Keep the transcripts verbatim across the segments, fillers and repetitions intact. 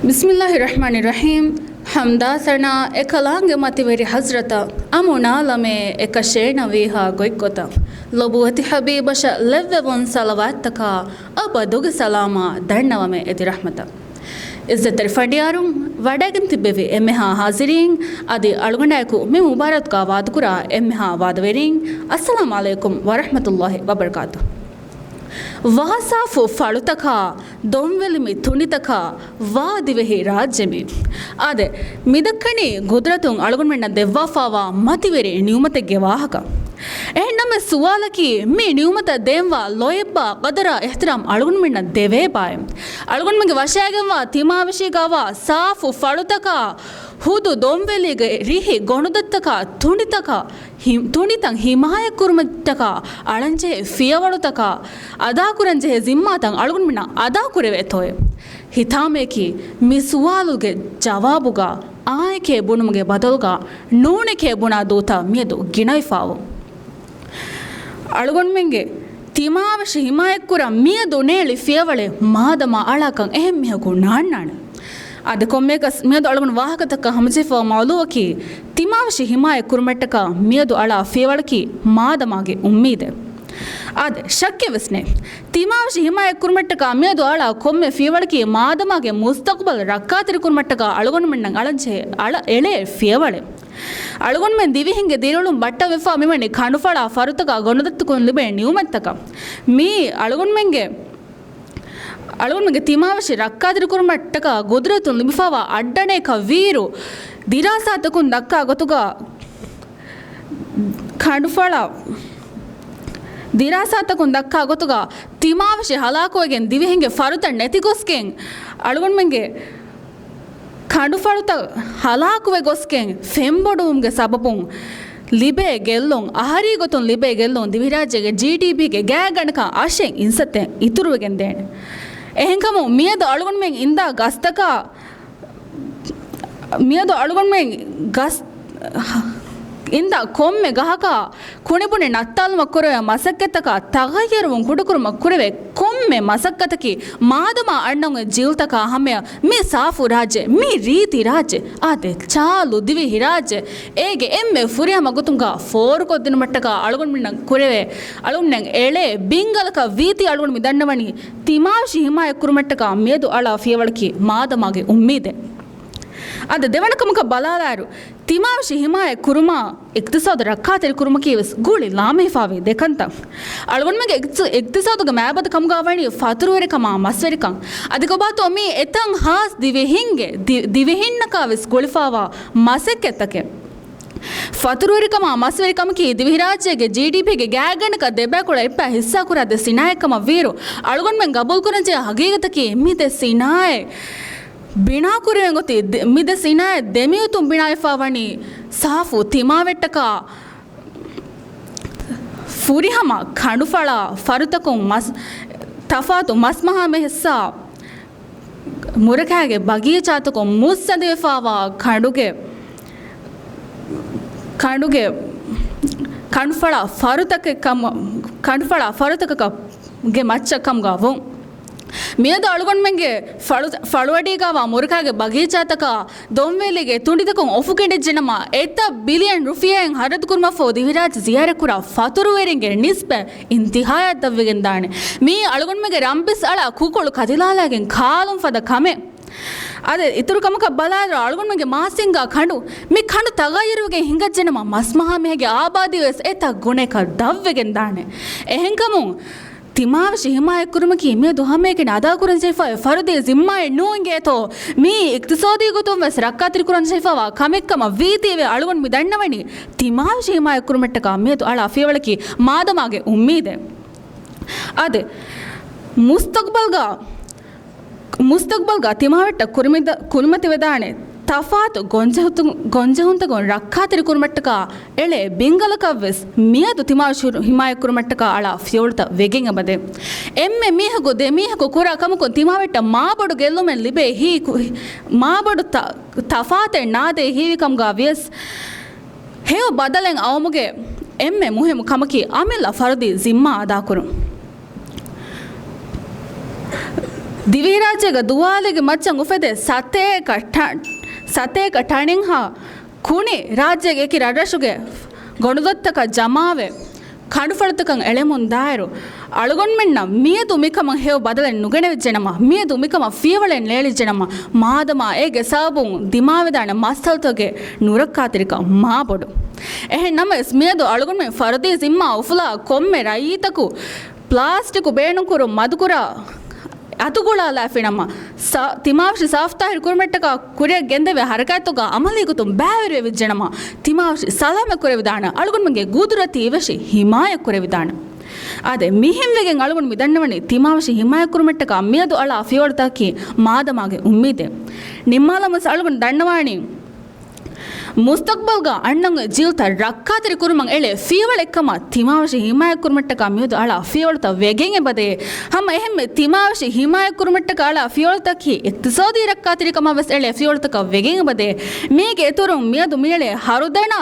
ބިސްމިއްލާހި ރަޙްމާނި ރަޙީމް. ޙަމްދާ ސަނާ އެކަލާނގެ މަތިވެރި ޙަޟްރަތަށް، އަމުނާލަމޭ އެކަށޭނަވީހާ ގޮތްގޮތަށް، ލޮބުވެތި ޙަބީބަށަށް ލެއްވެވުން ޞަލަވާތްތަކާ، އަބަދުގެ ސަލާމާ ދަންނަވަމޭ އެދި ރަޙްމަތަށް. އިއްޒަތްތެރި ފަނޑިޔާރުން، ވަޑައިގެން ތިއްބެވި އެންމެހާ ޙާޟިރީން، އަދި އަޅުގަނޑާއެކު މި މުބާރާތުގަ ވާދަކުރާ އެންމެހާ ވާދަވެރީން، އައްސަލާމް ޢަލައިކުމް ވަރަޙްމަތުﷲި ވަބަރަކާތު. ވާސާފު ފަޅުތަކާ، ދޮންވެލިމި ތުނޑިތަކާ، ވާ ދިވެހި ރާއްޖެ މީ. އާދެ، މިދައްކަނީ ގުދުރަތުން އަޅުގަނޑުމެންނަށް ދެއްވާފާވާ މަތިވެރި ނިޢުމަތެއްގެ ވާހަކަ. އެހެންނަމަ ސުވާލަކީ، މި ނިޢުމަތަށް ދޭންވާ ލޯތްބާ ޤަދަރާ އިޙްތިރާމް އަޅުގަނޑުމެންނަށް ދެވޭބާއޭ؟ އަޅުގަނޑުމެންގެ ވަށައިގެންވާ ތިމާވެށީގަވާ ސާފު ފަޅުތަކާ، ހުދު ދޮންވެލީގެ ރިހި ގޮނޑުދައްތަކާ، ތުނޑިތަކާ، ހި-، ތުނޑިތައް ހިމާޔަތްކުރުމަށްޓަކާ އަޅަންޖެހޭ ފިޔަވަޅުތަކާ، އަދާކުރަންޖެހޭ ޒިންމާތައް އަޅުގަނޑުމެންނަށް އަދާކުރެވޭތޯއޭ؟ ހިތާމަޔަކީ، މި ސުވާލުގެ ޖަވާބުގަ އާނއެކޭ ބުނުމުގެ ބަދަލުގަ ނޫނެކޭ ބުނާ ދޫތައް މިއަދު ގިނައިފާވު. އަޅުގަނޑުމެންގެ ތިމާވެށި ހިމާޔަތްކުރަން މިއަދު ނޭޅި ފިޔަވަޅެއް މާދަމާ އަޅާކަން އެހެން މީހަކު ނާންނާނެ. އަދި ކޮންމެއަކަސް މިއަދު އަޅުގަނޑު ވާހަކަތަކަށް ހަމަޖެހިފައިވާ މައުލޫއަކީ، ތިމާވެށި ހިމާޔަތް ކުރުމަށްޓަކާ މިއަދު އަޅާ ފިޔަވަޅަކީ މާދަމާގެ އުއްމީދެއް. އާދެ، ޝައްކެއް ވެސް ނެތް. ތިމާވެށި ހިމާޔަތް ކުރުމަށްޓަކާ މިއަދު އަޅާ ކޮންމެ ފިޔަވަޅަކީ މާދަމާގެ މުސްތަޤްބަލް ރައްކާތެރި ކުރުމަށްޓަކާ އަޅުގަނޑުމެންނަށް އަޅަންޖެހޭ އަޅަ-، އެޅޭ ފިޔަވަޅެއް. އަޅުގަނޑުމެން ދިވެހިންގެ ދިރިއުޅުން ބައްޓަވެފާ މިވަނީ ކަނޑުފަޅާ ފަރުތަކާ ގޮނޑުދައްތަކުން ލިބޭ ނިޢުމަތްތަކަށް. މީ އަޅުގަނޑުމެންގެ، އަޅުގަނޑުމެންގެ ތިމާވެށި ރައްކާތެރިކުރުމަށްޓަކާ ގުދުރަތުން ލިބިފާވާ އައްޑަނައެއްކަށް ވީއިރު، ދިރާސާތަކުން ދައްކާ ގޮތުގަ ކަނޑުފަޅާ، ދިރާސާތަކުން ދައްކާ ގޮތުގަ ތިމާވެށި ހަލާކުވެގެން ދިވެހިންގެ ފަރުތައް ނެތިގޮސްގެން އަޅުގަނޑުމެންގެ ކަނޑުފަޅުތައް ހަލާކުވެ ގޮސްގެން ފެންބޮޑުވުމުގެ ސަބަބުން ލިބޭ ގެއްލުން، އަހަރީ ގޮތުން ލިބޭ ގެއްލުން ދިވެހިރާއްޖޭގެ ޖީޑީޕީގެ ގާތްގަނޑަކަށް އަށެއް އިންސައްތެއް އިތުރުވެގެން ދޭނެ. އެހެންކަމުން މިއަދު އަޅުގަނޑުމެން އިންދާ ގަސްތަކާ، މިއަދު އަޅުގަނޑުމެން ގަސް، އިންދާ ކޮންމެ ގަހަކާ ކުނިބުނި ނައްތާލުމަށް ކުރެވޭ މަސައްކަތްތަކާ ތަޣައްޔަރުވުން ކުޑަކުރުމަށް ކުރެވޭ ކޮންމެ މަސައްކަތަކީ މާދަމާ އަންނަން އޮތް ޖީލްތަކާ ހަމަޔަށް މި ސާފު ރާއްޖެ، މި ރީތި ރާއްޖެ، އާދެ، ޗާލު ދިވެހި ރާއްޖެ، އޭގެ އެންމެ ފުރިހަމަ ގޮތުގަ ފޯރުކޮށްދިނުމަށްޓަކާ އަޅުގަނޑުމެންނަށް ކުރެވޭ، އަޅުގަނޑުމެން އެޅޭ ބިންގަލަކަށް ވީތީ އަޅުގަނޑު މި ދަންނަވަނީ ތިމާވެށި ހިމާޔަތް ކުރުމަށްޓަކާ މިއަދު އަޅާ ފިޔަވަޅަކީ މާދަމާގެ އުއްމީދެއް. އަދި ދެވަނަ ކަމަކަށް ބަލާލާއިރު، ތިމާވެށި ހިމާޔަތް ކުރުމާ އިޤްތިޞާދު ރައްކާތެރި ކުރުމަކީ ވެސް ގުޅި ލާމެހިފާވި ދެ ކަންތައް. އަޅުގަނޑުމެންގެ އިޤްތި-، އިޤްތިޞާދުގެ މައިބަދު ކަމުގަ ވަނީ ފަތުރުވެރިކަމާ މަސްވެރިކަން. އަދި ކޮބާތޯ މީ އެތަން ހާސް ދިވެހިންގެ، ދި-، ދިވެހިންނަކާ ވެސް ގުޅިފާވާ މަސައްކަތްތަކެއް. ފަތުރުވެރިކަމާ މަސްވެރިކަމަކީ ދިވެހިރާއްޖޭގެ ޖީޑީޕީގެ ގާތްގަނޑަކަށް ދެބައިކުޅަ އެއްބައި ހިއްސާކުރާ ދެ ސިނާއަތްކަމަށް ވީއިރު، އަޅުގަނޑުމެން ގަބޫލުކުރަންޖެހޭ ހަގީގަތަކީ މި ދެ ސިނާއަތް ބިނާކުރެވެން އޮތީ ދެ-، މި ދެ ސިނާއަތް ދެމިއޮތުން ބިނާވެފާ ވަނީ ސާފު ތިމާވެއްޓަކާ ފުރިހަމަ ކަނޑުފަޅާ ފަރުތަކުން މަސް-، ތަފާތު މަސްމަހާމެހިއްސާ މުރަކާގެ ބަގީޗާތަކުން މުއްސަނދިވެފާވާ ކަނޑުގެ، ކަނޑުގެ ކަނޑުފަޅާ ފަރުތަކެއް ކަމަށް، ކަނޑުފަޅާ ފަރުތަކަކަށް ގެ މައްޗަށް ކަމުގަ ވުން. މިއަދު އަޅުގަނޑުމެންގެ ފަޅު-، ފަޅުއަޑީގަވާ މުރަކާގެ ބަގީޗާތަކާ ދޮންވެލީގެ ތުނޑިތަކުން އުފުގެންދިއްޖެނަމަ، އެތައް ބިލިއަން ރުފިޔާއިން ހަރަދުކުރުމަށްފަހު ދިވެހިރާއްޖެ ޒިޔާރަތްކުރާ ފަތުރުވެރިންގެ ނިސްބަތް އިންތިހާޔަށް ދަށްވެގެންދާނެ. މީ އަޅުގަނޑުމެންގެ ރަންބިސް އަޅާ ކުކުޅު ކަދިލާލައިގެން ކާލުން ފަދަ ކަމެއް. އަދި އިތުރު ކަމަކަށް ބަލާއިރު، އަޅުގަނޑުމެންގެ މާސިންގާ ކަނޑު، މި ކަނޑު ތަޣައްޔަރުވެގެން ހިނގައްޖެނަމަ، މަސްމަހާމެހެގެ އާބާދީ ވެސް އެތައް ގުނައަކަށް ދަށްވެގެންދާނެ. އެހެންކަމުން، ތިމާވެށި ހިމާޔަތްކުރުމަކީ މިއަދު ހަމައެކަނި އަދާކުރަންޖެހިފައި ފަރުދީ ޒިންމާއެއް ނޫން އިނގޭތޯ؟ މީ އިޤްތިޞާދީ ގޮތުން ވެސް ރައްކާތެރިކުރަންޖެހިފައިވާ ކަމެއްކަމަށް ވީތީވެ އަޅުގަނޑު މި ދަންނަވަނީ ތިމާވެށި ހިމާޔަތްކުރުމަށްޓަކާ މިއަދު އަޅާ ފިޔަވަޅަކީ މާދަމާގެ އުއްމީދެއް. އަދި މުސްތަޤްބަލްގަ، މުސްތަޤްބަލްގަ ތިމާވެއްޓަށް ކުރިމަތި-، ކުރިމަތިވެދާނެ ތަފާތު ގޮންޖެހުންތަ-، ގޮންޖެހުންތަކުން ރައްކާތެރިކުރުމަށްޓަކާ އެޅޭ ބިންގަލަކަށްވެސް މިއަދު ތިމާވެށި ހިމާޔަތްކުރުމަށްޓަކާ އަޅާ ފިޔަވަޅުތައް ވެގެން އެބަދޭ. އެންމެ މީހަކު ދެ މީހަކު ކުރާ ކަމަކުން ތިމާވެއްޓަށް މާބޮޑު ގެއްލުމެއް ލިބޭ ހީ ކު-، މާބޮޑު ތަ-، ތަފާތެއް ނާދޭ ހީވި ކަމުގަ ވިޔަސް، ހެޔޮ ބަދަލެއް އައުމުގެ އެންމެ މުހިއްމު ކަމަކީ އަމިއްލަ ފަރުދީ ޒިންމާ އަދާކުރުން. ދިވެހިރާއްޖޭގަ ދުވާލެއްގެ މައްޗަށް އުފެދޭ ސަތޭކަ ޓަން، ސަތޭކަ ޓަނެއްހާ ކުނި ރާއްޖޭގެ އެކި ރަށްރަށުގެ ގޮނޑުދޮށްތަކަށް ޖަމާވެ، ކަނޑުފަޅުތަކަށް އެޅެމުން ދާއިރު، އަޅުގަނޑުމެންނަށް މިއަދު މިކަމަށް ހެޔޮ ބަދަލެއް ނުގެނެވިއްޖެނަމަ، މިއަދު މިކަމަށް ފިޔަވަޅެއް ނޭޅިއްޖެނަމަ، މާދަމާ އޭގެ ސަބަބުން ދިމާވެދާނެ މައްސަލަތަކުގެ ނުރައްކާތެރިކަން މާބޮޑު. އެހެން ނަމަވެސް، މިއަދު އަޅުގަނޑުމެން ފަރުދީ ޒިންމާ އުފުލާ ކޮންމެ ރައްޔިތަކު ޕްލާސްޓިކު ބޭނުންކުރުން މަދުކުރާ، އަތުގުޅާލާފިނަމަ، ސާ-، ތިމާވެށި ސާފުތާހިރު ކުރުމަށްޓަކާ ކުރިއަށް ގެންދެވޭ ހަރަކާތްތަކުގަ އަމަލީގޮތުން ބައިވެރިވެވިއްޖެނަމަ، ތިމާވެށި ސަލާމަތް ކުރެވިދާނެ، އަޅުގަނޑުމެންގެ ގުދުރަތީ ވެށި ހިމާޔަތް ކުރެވިދާނެ. އާދެ، މިހެންވެގެން އަޅުގަނޑު މި ދަންނަވަނީ ތިމާވެށި ހިމާޔަތް ކުރުމަށްޓަކާ މިއަދު އަޅާ ފިޔަވަޅުތަކަކީ މާދަމާގެ އުއްމީދެއް. ނިންމާލަމުން އަޅުގަނޑު ދަންނަވާނީ، މުސްތަޤްބަލްގަ އަންނަން ޖީލްތައް ރައްކާތެރި ކުރުމަށް އެޅޭ ފިޔަވަޅެއްކަމަށް ތިމާވެށި ހިމާޔަތް ކުރުމަށްޓަކާ މިއަދު އަޅާ ފިޔަވަޅުތައް ވެގެން އެބަދޭ. ހަމަ އެހެންމެ ތިމާވެށި ހިމާޔަތް ކުރުމަށްޓަކާ އަޅާ ފިޔަވަޅުތަކީ އިޤްތިޞާދީ ރައްކާތެރިކަމަށް ވެސް އެޅޭ ފިޔަވަޅުތަކަށް ވެގެން އެބަދޭ. މީގެ އިތުރުން މިއަދު މިއެޅޭ ހަރުދަނާ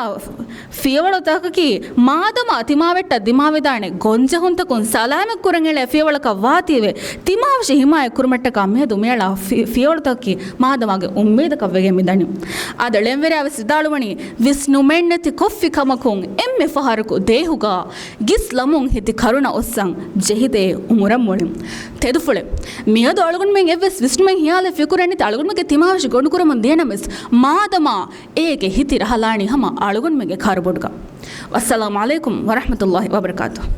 ފިޔަވަޅުތަކަކީ މާދަމާ ތިމާވެއްޓަށް ދިމާވެދާނެ ގޮންޖެހުންތަކުން ސަލާމަތް ކުރަން އެޅޭ ފިޔަވަޅަކަށް ވާތީވެ، ތިމާވެށި ހިމާޔަތް ކުރުމަށްޓަކާ މިއަދު މިއަޅާ ފި-، ފިޔަވަޅުތަކަކީ މާދަމާގެ އުއްމީދަކަށް ވެގެން މިދަނީ. އާދެ، ޅެންވެރިޔާ ވެސް ވިދާޅުވަނީ، ވިސްނުމެއްނެތި ކޮށްފި ކަމަކުން އެންމެ ފަހަރަކު ދޭހުގަ ގިސްލަމުން ހިތި ކަރުނަ އޮއްސަން ޖެހިދޭ އުމުރަށް މުޅިން. ތެދުފުޅެއް، މިއަދު އަޅުގަނޑުމެން އެއްވެސް ވިސްނުމެއް ހިޔާލެއް ފިކުރެއްނެތި އަޅުގަނޑުމެންގެ ތިމާވެށި ގޮނޑުކުރަމުން ދިޔަނަމަވެސް، މާދަމާ އޭގެ ހިތި ރަހަލާނީ ހަމަ އަޅުގަނޑުމެންގެ ކަރުބޮޑުގަ. ވައްސަލާމު ޢަލައިކުމް ވަރަޙްމަތުﷲި ވަބަރަކާތުހު.